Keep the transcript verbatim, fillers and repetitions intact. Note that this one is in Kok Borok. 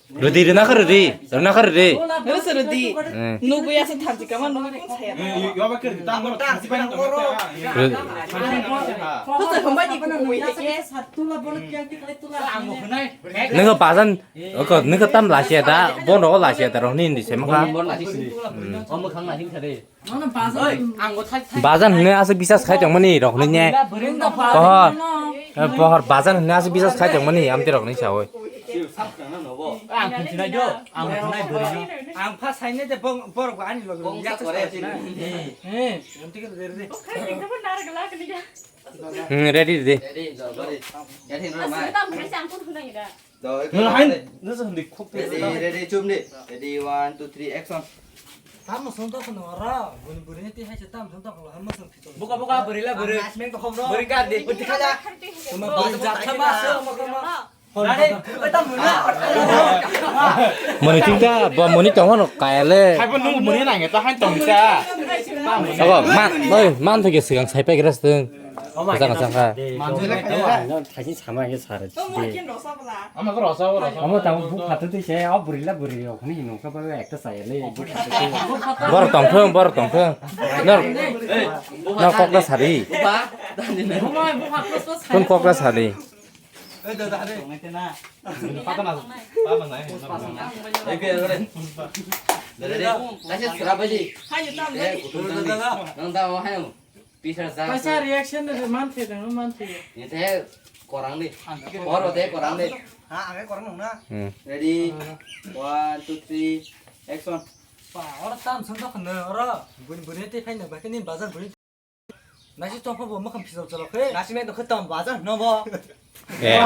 Rwdi, rwna kha rwdi, rwna kha rwdi. Rwsa rwdi. Eh. Nugwi asa thansi kama nugwi kung saya. Rwdi. Rwsa hamba di kung ya ke. Nungkha bajan, oko, nungkha tam lasia da, bon rok lasia da, rok ni hindi sema kha. Bajan hwnwi aswk bisas khai tongmani rokni ne. Pohor, eh, pohor bajan hwnwi aswk bisas khai tongmani amtwi rokni sawi. Ang pha saine de bong borok ani logi. Kong sak kore. Eh, amtwi ke de de. Hmm, ready, ready. Ready, do, ready. Yasin ro mai. Asli tam kena sangkut hunai da. Nang hai, nasa hindi khuk. Ready, ready, chum ni. Ready, one, two, three, action. Tamo song to kono ora, buni buni ti hai se tam song to kono hamo song pito. Buka, buka, buri la, buri. Nasmeng to khobro. Buri ka di. Buri ka da. Tuma buri jat sama se, sama, sama. Nani? Oi, tam muna. Muni tingka, bo muni tong hono kaya le. Hai bo nung muni nang ta han tong ta. Abo man, oi, man to ke sigang sai pe gras teng. Kachang kachang kha. Thaisin sama khe sar. Ama ko rasa, rasa. Ama tang bu khatu twi se, o buri la buri rok ni nung ka ba ekta saya le bu khatu twi. Bor tong thung, bor tong thung. Nor, nor kok da sari. Kun kok da sari. Pata na, pata na. Kaisa sura baji. Nang da o hai. Pisa ja. Kaisa reaction de man the dang man the. Ni the korang di. Bor de korang di. Ha, age korang nung na. Hmm. Ready? One, two, three, action. Pa, ora tam sung dok na, ora. Bun bun te phai na, ba ke ni bazar bun. Nasi tong pho bo makham pisa chalok he. Nasi me dok tam bazar no bo. Eh.